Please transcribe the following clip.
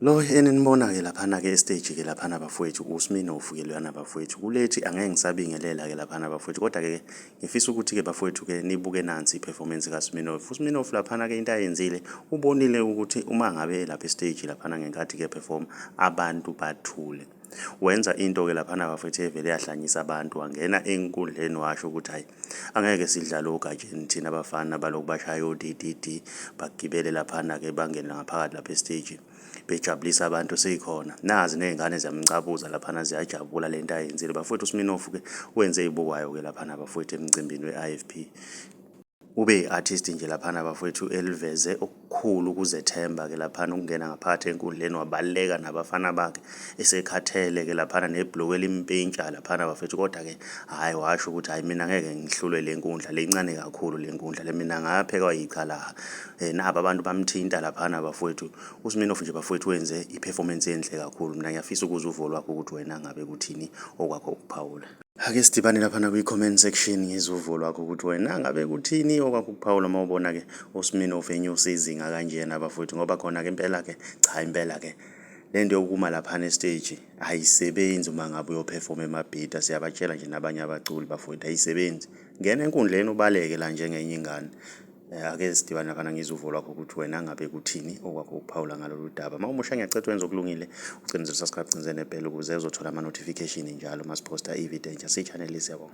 Lo eninibona-ke laphana-ke esiteji-ke laphana bafowethu uSminofu-ke loyana bafowethu. Kulethi angeke ngisabingelela-ke laphana bafowethu kodwa-ke ngifisa ukuthi-ke bafowethu-ke nibuke nansi i-performance kaSminofu. USminofu laphana-ke into ayenzile ubonile ukuthi uma ngabe elapha esiteji laphana ngenkathi-ke perform abantu bathule. Wenza into-ke laphana bafowethu evele yahlanyisa abantu wangena enkundleni washo ukuthi hhayi angeke sidlale ogatsheni thina abafana balokhu bashaya o-D_D_D bagibele laphana-ke bangene ngaphakathi lapha esiteji bejabulisa abantu sikhona. Nazi ney'ngane ziyamcabuza laphana ziyajabula le nto ayenzile. Bafowethu uSminofu-ke wenze ey'bukwayo-ke laphana bafowethu emcimbini we-I_F_P. Ube yi-artist nje laphana bafowethu eliveze okukhulu ukuzethemba ke laphana ukungena ngaphakathi enkundleni wabaleka nabafana bakhe esekhathele ke laphana nebhuluku elimpintsha laphana bafethu kodwa-ke hhayi washo ukuthi hhayi mina ngeke ngihlulwe le nkundla le incane kakhulu le nkundla le mina ngaphekwa yichalaha um naba abantu bamthinta laphana bafowethu uSminoff nje bafowethu wenze i-performance enhle kakhulu mina ngiyafisa ukuza uvo lwakho ukuthi wena ngabe kuthini okwakho ukuphawula. Ake sidibane laphana kwi-comment section ngizwe uvo lwakho ukuthi wena ngabe kuthini okwakho ukuphawula uma ubona-ke uSminoff enyusa izinga kanjena bafowethu ngoba khona-ke impela-ke cha impela-ke le nto yokuma laphana esiteji ayisebenzi uma ngabe uyophefoma emabhida siyabatshela nje nabanye abaculi bafowethu ayisebenzi ngena enkundleni ubaleke la njengenye ingane. Ake sidibane laphana ngizwe uvo lwakho ukuthi wena ngabe kuthini okwakho ukuphawula ngalolu daba. Uma umusha ngiyacela wenze okulungile ucinezele subscribe ucinezele nebell ukuze uzothola ama-notification njalo uma siphosta ividiyo entsha. Siyi-channel siyabonga.